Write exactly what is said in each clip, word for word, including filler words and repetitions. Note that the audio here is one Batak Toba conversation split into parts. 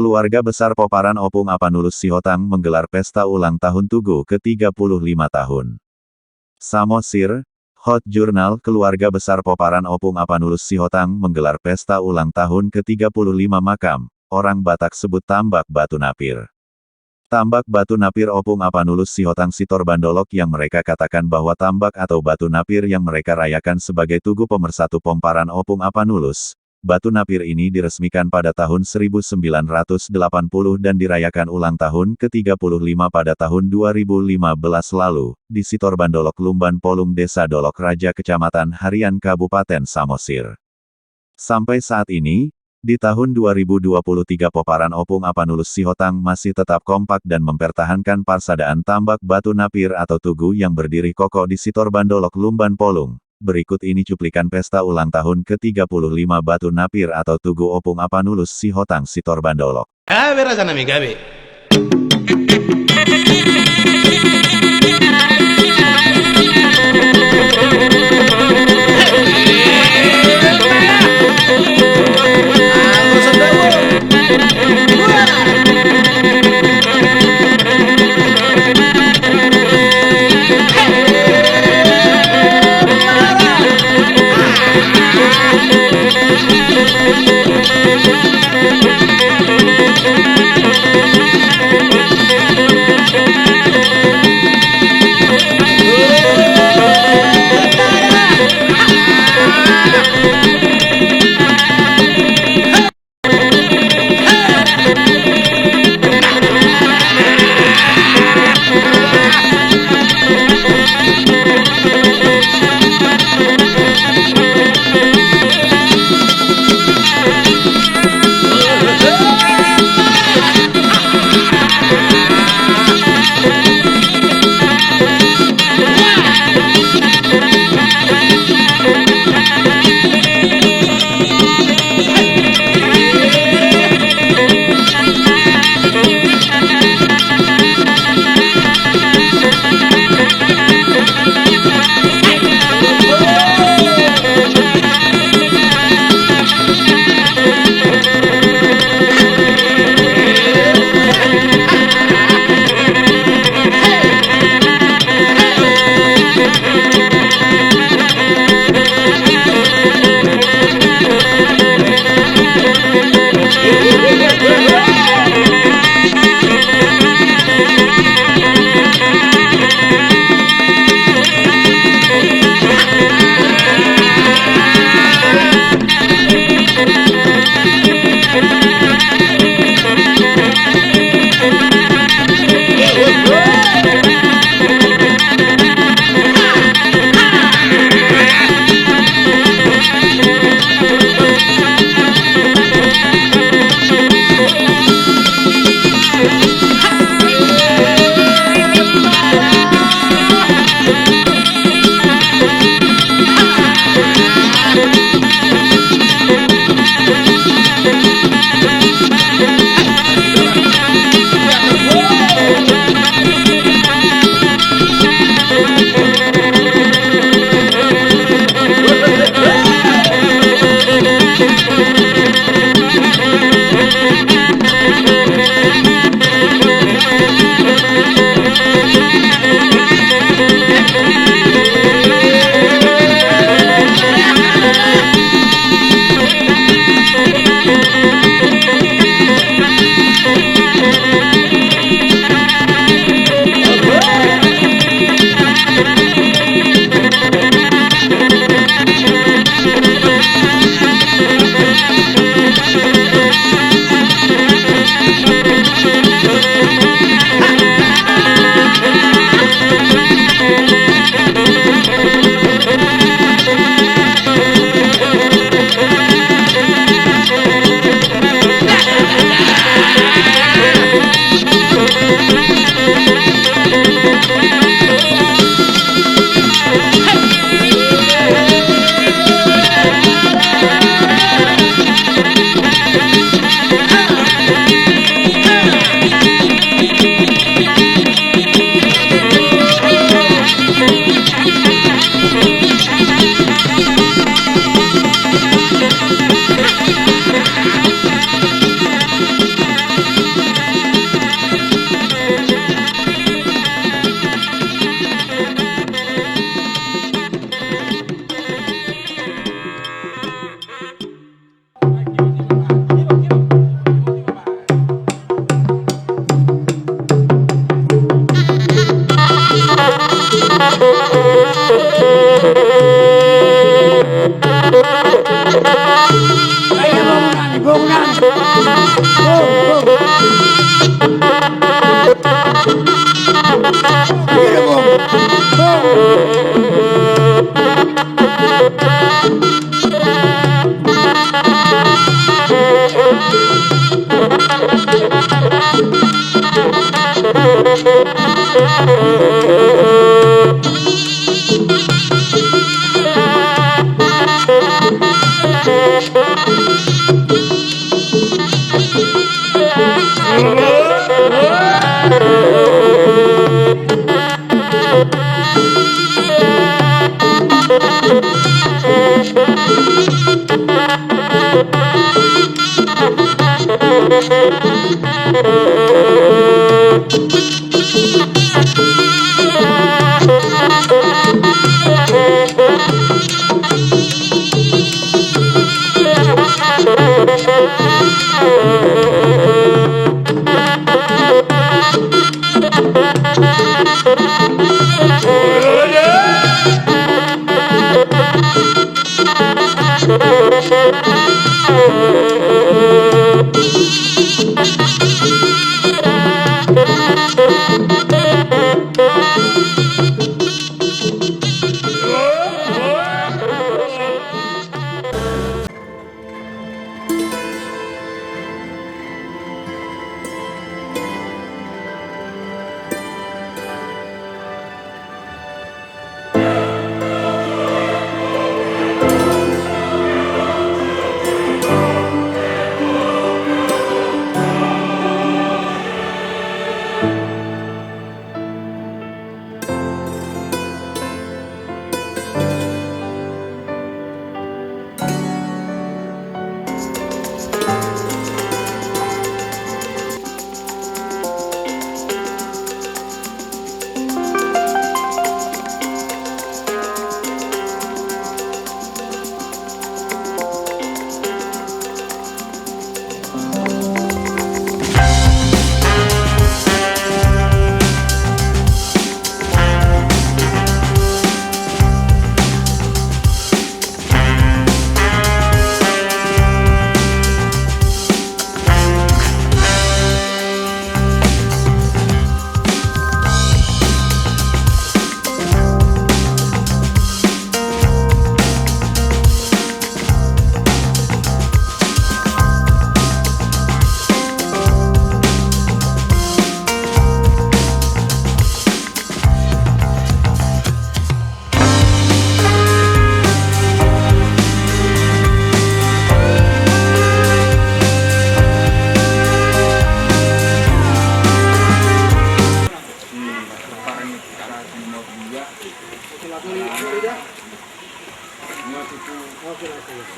Keluarga besar Pomparan Ompung Apanulus Sihotang menggelar pesta ulang tahun Tugu ke tiga puluh lima tahun. Samosir, Hot Jurnal. Keluarga besar Pomparan Ompung Apanulus Sihotang menggelar pesta ulang tahun ke tiga puluh lima makam, orang Batak sebut tambak batu napir. Tambak batu napir Ompung Apanulus Sihotang Sitorbandolok yang mereka katakan bahwa tambak atau batu napir yang mereka rayakan sebagai tugu pemersatu Pomparan Ompung Apanulus. Batu napir ini diresmikan pada tahun seribu sembilan ratus delapan puluh dan dirayakan ulang tahun ke tiga puluh lima pada tahun dua ribu lima belas lalu, di Sitorbandolok, Lumban Polung, Desa Dolok Raja, Kecamatan Harian, Kabupaten Samosir. Sampai saat ini, di tahun dua ribu dua puluh tiga, Pomparan Ompung Apanulus Sihotang masih tetap kompak dan mempertahankan parsadaan tambak batu napir atau tugu yang berdiri kokoh di Sitorbandolok, Lumban Polung. Berikut ini cuplikan pesta ulang tahun ke tiga puluh lima batu napir atau tugu Ompung Apanulus Sihotang Sitorbandolok. Gabe, raja nami, gabe.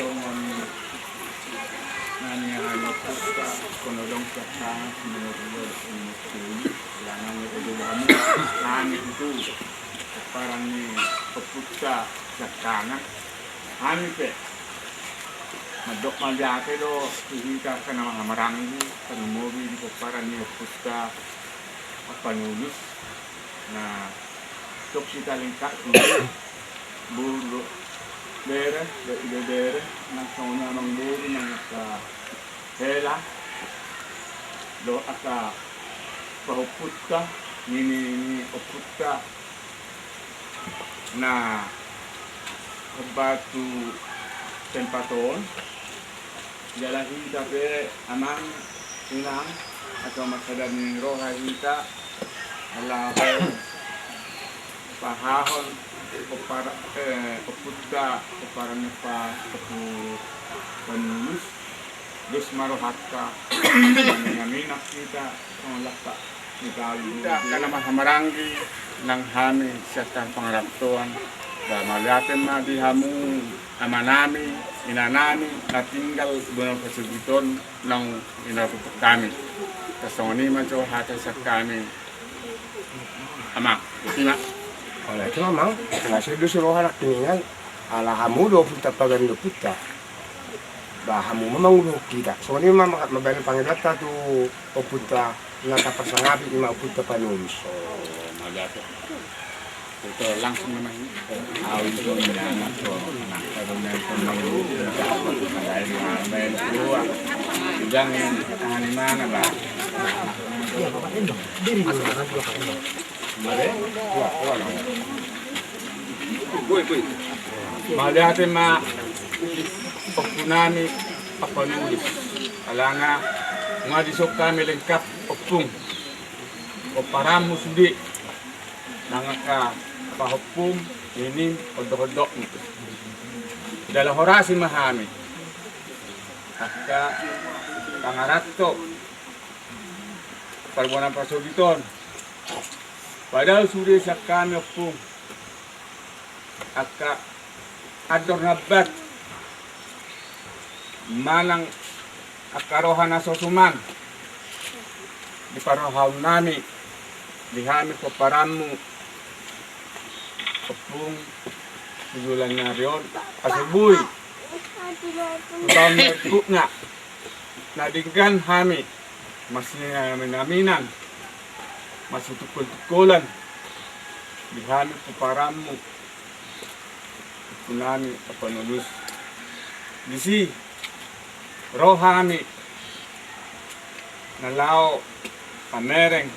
Songon na niahan ni ompunta, songon adong sian hami, songon adong sian hami, langan ni ojo hami, hami tutu pomparan ni ompunta sian hami. Hami pe mandok mauliate do tu hita angka na marhahamaranggi, panumobi di pomparan ni ompunta Ampanulus. Na, tok hita lengkap tu boru dohot bere, dohot ibebere, nang songon i amangboru, nang angka hela dohot angka pahompunta, nini ni ompunta na hombar tu tempat on. Jala hita pe amang, inang, asa marsadar ni roha hita, laho pahahon pompar, eh, ompunta, pomparan ni ompunta Ampanulus, dos ma rohanta, manang hita, songon lampak ni talu. Hita angka na marhahamaranggi, nang hami sian hata pangarantoan, ba mauliate ma di hamu amanami, inanami, na tinggal di banua pasogit on, naung nilehon hami. Songon i ma jo hata sian hami, amang. Botima. Mauliate ma, amang. Sai dos roha nangkiningan, ala hamu do ompunta, pagan ni ompunta. Ba hamu ma manguluhon hita. Songon i ma, ma, mambahen pangidoanta tu ompunta na taparsangapi, i ma ompunta Ampanulus. Oh, mauliate. Itu langsung nama ini. Au itu nama tu. Nah, kalau main pun malu, main dua. Jangan tahan di mana, Bang? Mauliate ma, ompunami Ampanulus. Alana Nga dison hami lengkap ompung, pomparanmu sude, nang angka pahompum, ninim, ondok-ondokmu. Jala horas i ma hami angka pangaranto parbona pasogit on. Padahal sude sian hami ompung angka andor na bat manang angka roha na so suman di parrohaon nami di hami pomparanmu ompung tu joloan ni ari on, asa boi tu taon na berikutna na denggan hami masiaminaminan, masitungkoltungkolan di hami pomparanmu, tu nami Ompu Paulus. Disi ro hami na laho pamereng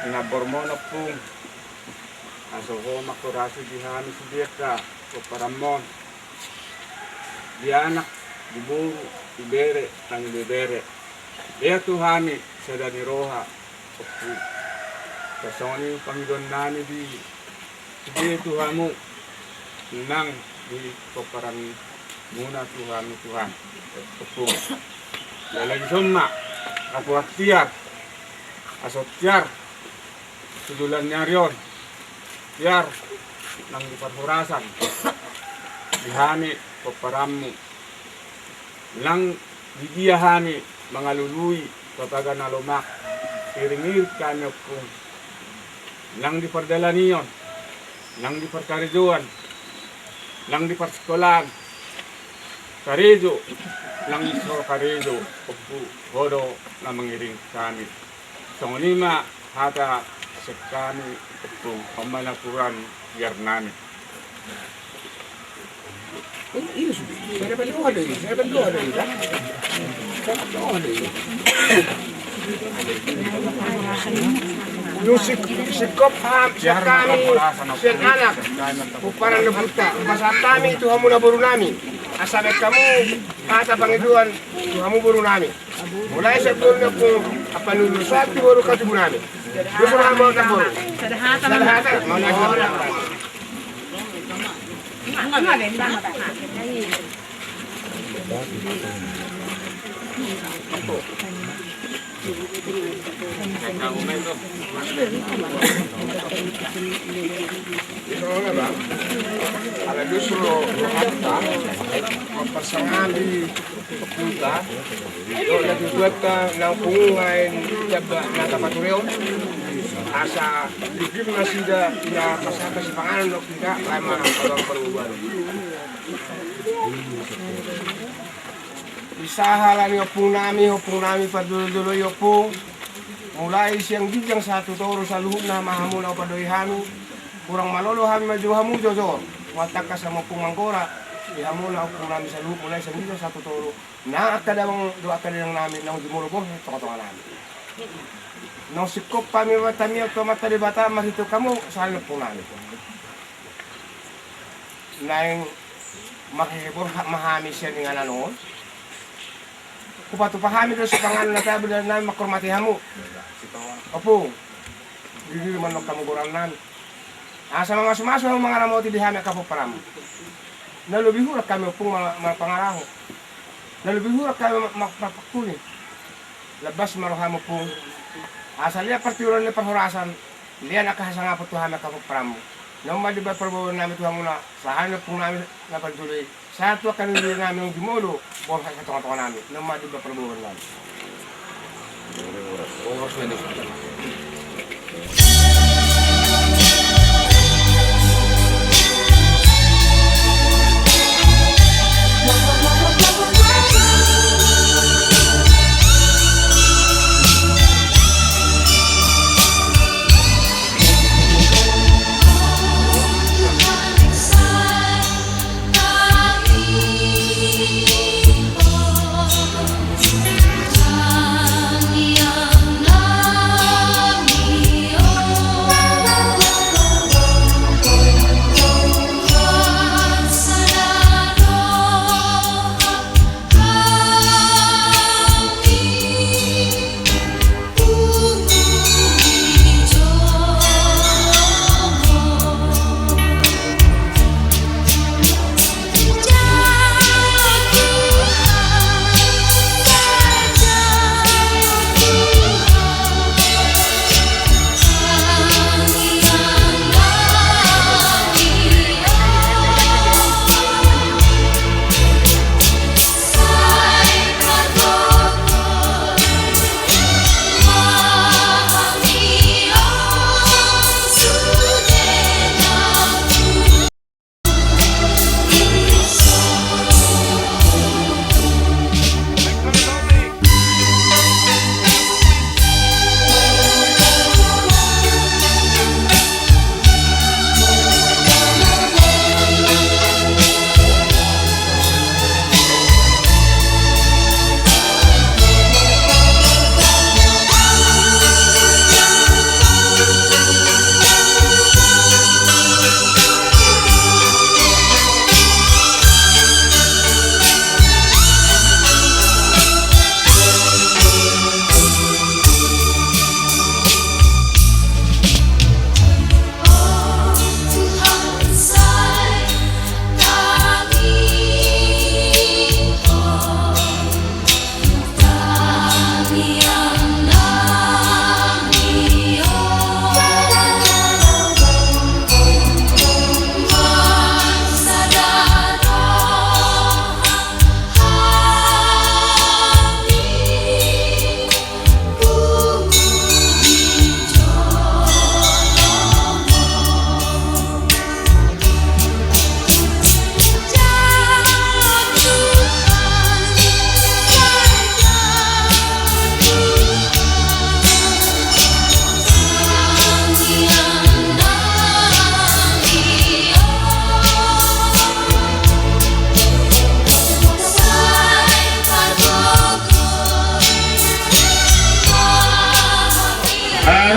di nambormon ompung, asa ho manghorasi di hami sude angka pomparanmon, di anak, di boru, di bere nang di bebere. Bea tu hami sada ni roha ompung. Songon i pangidoan nami di sude tu hamu nang di pomparanmuna tu hami Tuhan ompung. Jala dison ma laporan tiar, asa tiar tu joloan ni ari on, tiar nang di parhorasan di hami pomparanmu. Nang di dia hami mangalului tataga na lomak, iring-iring hami ompung, nang di pardalanion, nang di parkarejoan, nang di parsikolaan, karejo nang di so karejo ompung, ho do na mangiring hami. Songon i ma hata sian hami ompung, on ma laporan tiar nami. Dung singkop, singkop hami sian anak, pomparan ni ompunta, pasahat hami tu hamu na boru nami, asa baen hamu hata pangidoan tu hamu boru nami. Mulai sian boru ni ompung Ompu Paulus sahat tu boru katubu nami. Dung singkop hami na boru. Sada hata. Ala dusur rohanta, mampasangani ompunta, dohot natuatuanta nang punguan na tapatureon, asa dipir nasida na pasahat sipanganon dohot hita, baen ma paluang palualuan. Di sahala ni ompung nami, ompung nami parjolo-jolo i ompung, mulai sian ginjang sahat tu toru saluhutna ma hamu na hupandok hami, hurang malolo hami manjou hamu jojor, mangalangka sama ompung manggora di hamu na ompung nami saluhut mulai sian ginjang sahat tu toru. Nang angka damang dohot angka dainang nami naung jumolo borhat tonga-tonga nami. Naung singkop hami martamiang tu Amanta Debata marhite hamu sahala ni ompung nami. Naeng marhehe borhat ma hami sian inganan on. Hupatupa hami do sipanganon na tabo di ari nami manghormati hamu. Ompung, diri ma annon hamu goran nami. Asa mamasu-masu hamu mangaramoti di hami angka pomparanmu. Na lobi hurang hami ompung ma-, marpangaraho. Na lobi hurang hami ma-, ma-, marpangkuni. Lambas ma rohamu ompung. Asa lean partingkian ni parhorasan, lean angka hasangapon tu hami angka pomparanmu. Naung ma dibaen parboaboan nami tu hamu na sahala ni ompung nami na parjolo i. Sahat tu angka nini nami naung jumolo borhat sian tonga-tonga nami, naung ma dibaen parboaboan nami.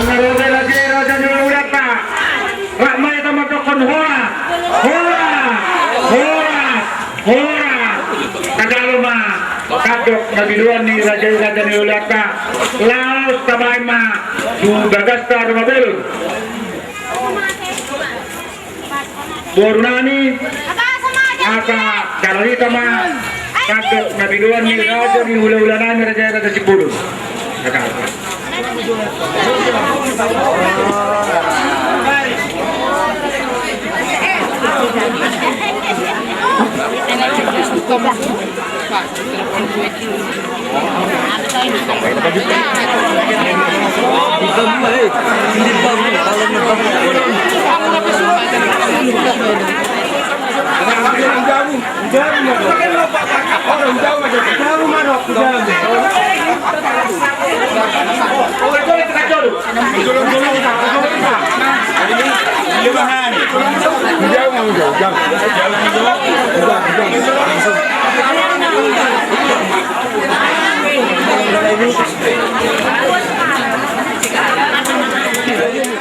Raja, raja ni hulahulanta. Rap ma hita mandokkon horas, horas, horas, horas. Tajalo ma tandok na binuan ni raja, raja ni hulahulanta. Laos tabaen ma tu bagasta rumah bolon. Boru nami, asa jalo hita ma tandok na binuan ni raja ni hulahula nami, raja, raja Simbolon.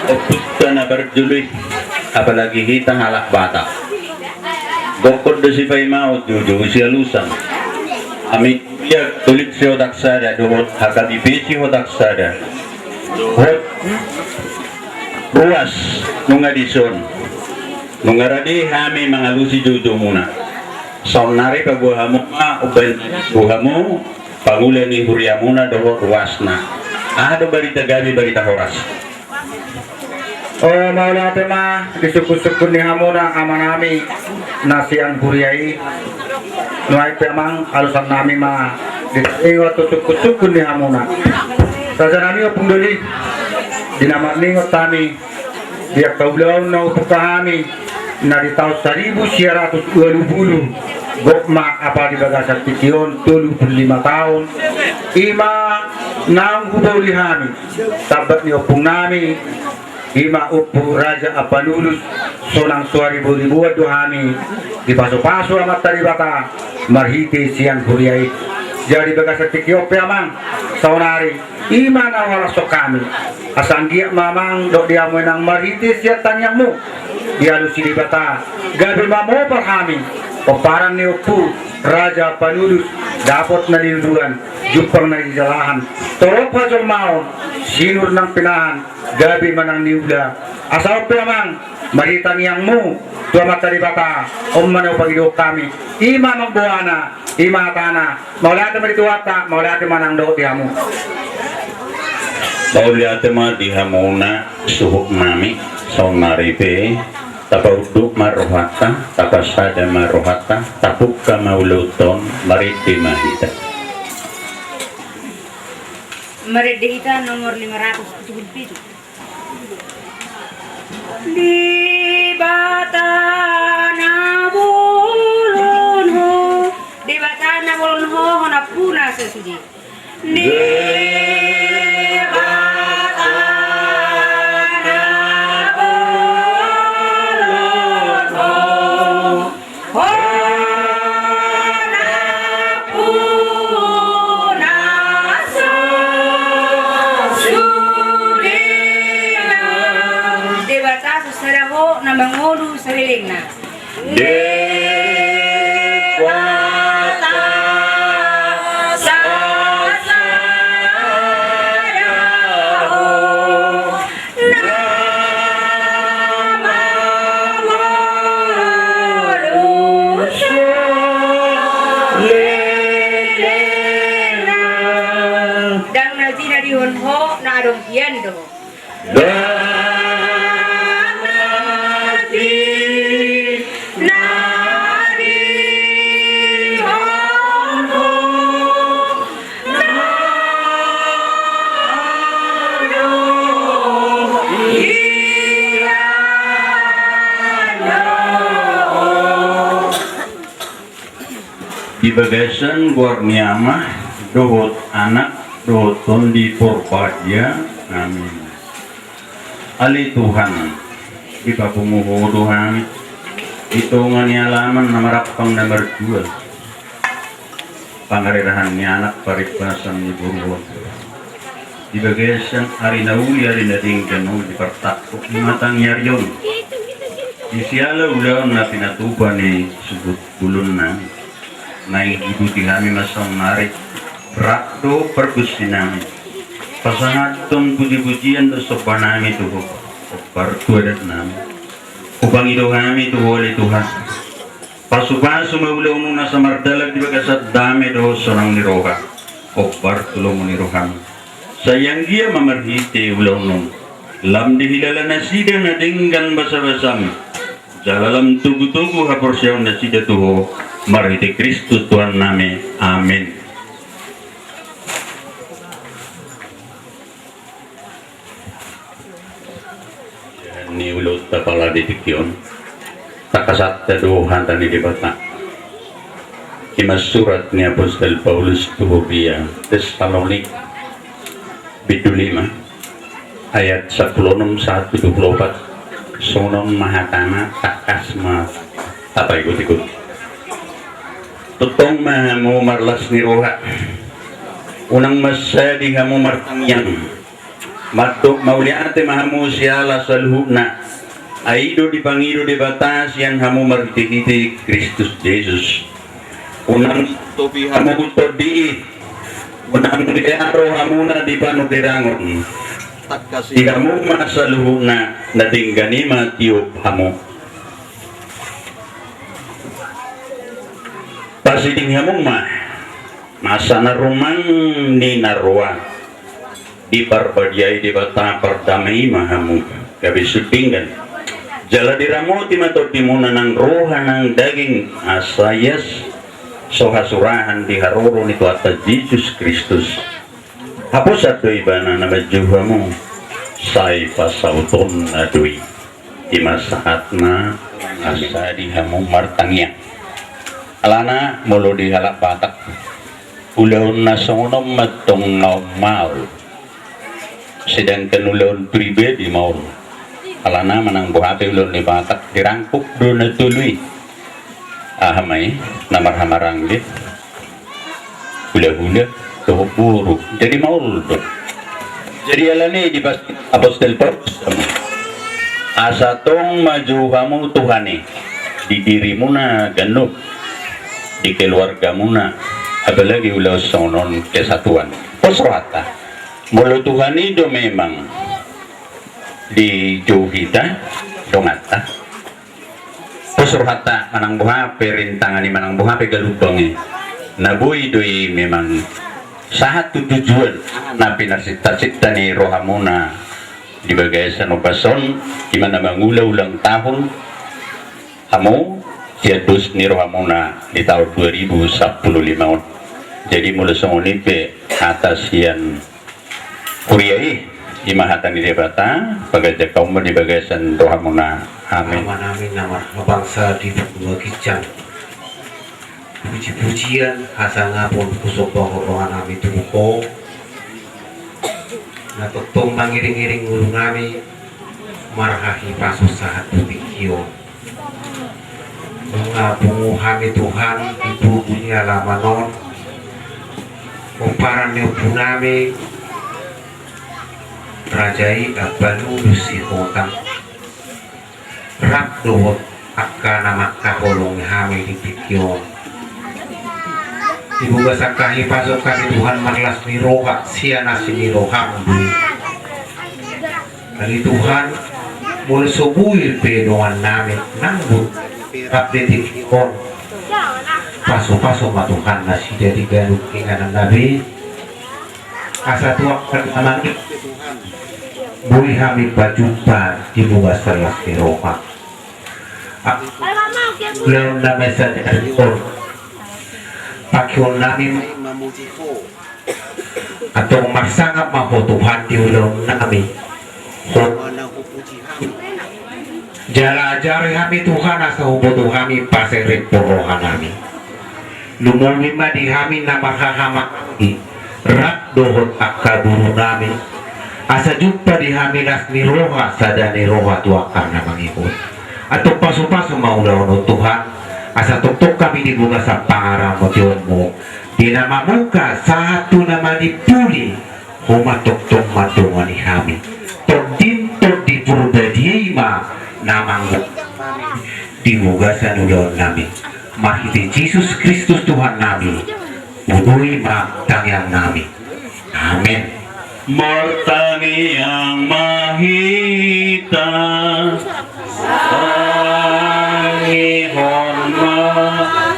Ompunta na parjolo i, apalagi hita halak Batak. Gokhon do sipaimaon, joujou sialusan. Hami Huria Katolik sihotak sada dohot H K B P sihotak sada. Hot ruas nunga dison. Nunga rade hami mangalusi joujoumuna. Saonnari paboa hamu ma umbahen boha hamu pangula ni huriamuna dohot ruasna. Aha do barita gabe, barita horas? O, mauliate ma di sungkunsungkun ni hamuna amanami na sian huria i. Nuaeng pe amang, alusan nami ma di taringot tu sungkunsungkun ni hamuna. Raja nami, ompung doli, di na marningot hami di angka ulaon na hubuka hami na di taon saribu sia ratus ualu pulu, gok ma apa di bagasan tingki on tolu pulu lima taon, i ma naung hubahen hami. Tambat ni ompung nami, i ma Ompu Raja Ampanulus, sonang so haribo-riboan do hami dipasupasu Amanta Debata marhite sian huria i. Jadi bagasan tingki on pe amang, saonari i ma na huhalashon hami. Asa anggiat ma amang dohot di hamu inang marhite sian tangiangmu dialusi Debata, gabe mamopar hami pomparan ni Ompu Raja Ampanulus, dapot na niluluan, jumpang na nijalahan, torop hajolmaon, sinur nang pinahan, gabe ma nang niula. Asa on pe amang, marhite tangiangmu tu Amanta Debata, on ma na hupangidohon hami. I ma amang boana, i ma hatana. Mauliate ma di Tuhanta, mauliate ma nang dohot di hamu. Mauliate ma di hamuna suhut nami, saonari pe tapaunduk ma rohanta, tapasada ma rohanta, tapungka ma ulaonta on, marende ma hita. Marende hita nomor lima ratus tujuh puluh pitu. Debata na bolon ho, Debata na bolon ho, ho nampuna sasude. Debata na bolon ho, ho nampuna sasude. Debata sasada ho na mangolu salelengna. Debata sasada ho na mangolu salelengna. Ndang na jinadihon ho na adong hian do. Ndang na jinadihon ho na adong hian do. Di bagasan goar ni Ama dohot Anak dohot Tondi Porbadia. Amin. Ale Tuhan, dipapungu Ho do hami di tonga ni alaman na marampang na marjual, pangarerahan ni anak, parimbasan ni boru on. Di bagasan ari na uli, ari na denggan on, di partangkok ni mataniari on, di siala ulaon na pinatupa ni suhut bulunna, naeng dibuti hami ma saonnari, rap do pargonsinami, pasahathon pujipujian dohot sombanami tu Ho, hombar tu adatnami. Hupangido hami tu Ho ale Tuhan, pasupasu ma ulaonmuna asa mardalan di bagasan dame dohot sonang ni roha, hombar tu lomo ni roham. Sai anggiat ma marhite ulaon on, lam dihilala nasida na denggan basabasam, jala lam togutogu haporseaon nasida tu Ho, marhite Kristus Tuhannami. Amen. Ni ulaonta pala di tingki on, tangkasanta do hata ni Debata. I ma surat ni apostel Paulus tu huria Tesalonik, bindu lima, ayat sampulu onom sahat tu dua pulu opat. Songon on ma hatana, tangkas ma tapaikut-ikut. Tongtong ma hamu marlas ni roha, unang mansadi hamu martangiang. Mandok mauliate ma hamu siala saluhutna, ai i do dipangido Debata sian hamu marhitehite Kristus Jesus. Unang topi hamu tondi i, unang dea rohamuna di panurirang on. Tangkasi hamu ma saluhutna, na denggan i ma tiop hamu. Pasiding hamu ma, asa na rumang ni na roa, diparbadiai Debata pardame i ma hamu gabe sundinggan. Jala diramoti ma tondimuna nang roha nang daging, asa ias so hasurahan di haroro ni Tuhanta Jesus Kristus. Haposan do Ibana na manjou hamu, sai pasautonna do i. I ma sahatna, asa di hamu martangiang. Alana molo di halak Batak, ulaon na songon on ma tong na maol. Sedangkan ulaon pribadi maol. Alana manang boha pe ulaon ni Batak, dirangkup do na tolu i. Aha ma i, na marhamaranggi, hulahula dohot boru. Jadi maol do. Jadi alani i dipasahat apostel Paulus, asa tong manjou hamu Tuhan i di dirimuna ganup, di keluargamuna, apalagi ulaon songon on kesatuan. Pos rohanta. Molo Tuhan i do memang dijou hita donganta, pos rohanta manang boha pe rintangan i manang boha pe galumbang i, na boi do i memang sahat tu tujuan na pinarsintasinta ni rohamuna di bagasan ombas on, i ma na mangula ulang tahun hamu sian dos ni rohamuna di taon dua ribu sampulu lima on. Jadi molo songon i pe hata sian huria i, i ma hata ni Debata, paganjang hamu ma di bagasan rohamuna. Amin. Amanami na marhabangsa di banua ginjang, pujipujian hasangapon husombahon rohanami tu Ho, na tongtong mangiringiring ngolunami marhahipason sahat tu tingki on. Nunga pungu hami Tuhan di tugu ni alaman on, pomparan ni ompunami, raja i Ambalulu Sihotang, rap dohot angka na mangkaholongi hami di tingki on. Dibogas angka hipason hami Tuhan marlas ni roha sian asi ni roham do i. Ale Tuhan, molo so buil pe dongannami nang boi rap di tingki on, pasupasu ma Tuhan nasida di ganup inganan nami, asa tu angka na mangihut boi hami pajumpa dibogas las ni roha. Ulaon nami sadari on, pakeon nami ma i mamuji Ho. Antong marsangap ma Ho Tuhan di ulaon nami. Ho, jala ajari hami Tuhan asa huboto hami paserep rohanami. Lumobi ma di hami na marhahamaranggi, rap dohot angka boru nami, asa jumpa di hami las ni roha sada ni roha tu angka na mangihut. Antong pasupasu ma ulaon on Tuhan, asa tongtong hami di bagasan pangaramotionmu, di na mamungka sahat tu na manimpuli, Ho ma tongtong mandongani hami. Tondim Tondi Porbadia i ma na manggo di bagasan ulaonnami. Marhite Jesus Kristus Tuhannami, uduti ma tangiangnami. Amen. Martangiang ma hita. Tangihon ma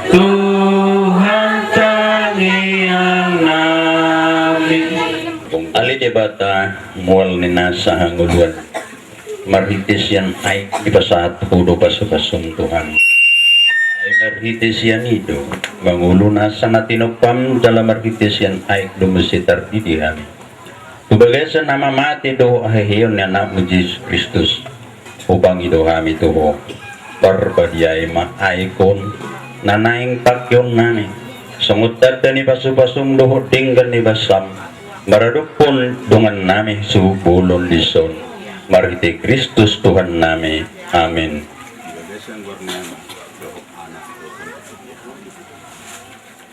Tuhan tangiangnami. Ale Debata, mual ni nasa hangoluan, marhite sian aek dipasahat Ho do pasupasum Tuhan. Ai marhite sian i do mangolu nasa na tinompam, jala marhite sian aek do muse tardidi hami tu bagasan na mamate dohot haheheon ni AnakMu Jesus Kristus. Hupangido hami tu Ho, parbadiai ma aek on na naeng pakeonnami songon tanda ni pasupasum dohot denggan ni basam, maradophon dongannami tu bolon dison, marhite Kristus Tuhannami. Amen.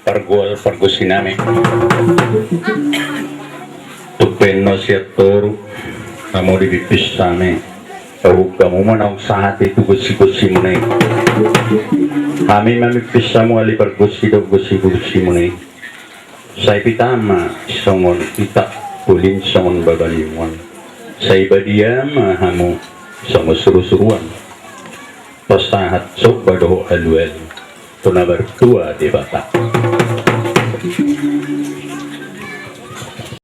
Pargual pargonsinami, tung pe annon sian toru hamu di pipisnami, paungka hamu ma naung sahat i tu gonsigonsimuna i. Hami ma pipis hamu ale pargonsi dohot gonsigonsimuna i. Sai pita ma songon itak, ulin songon babalimuan. Sai badia ma hamu songon surusuruan. Pasahat somba dohot alualu tu na martua Debata.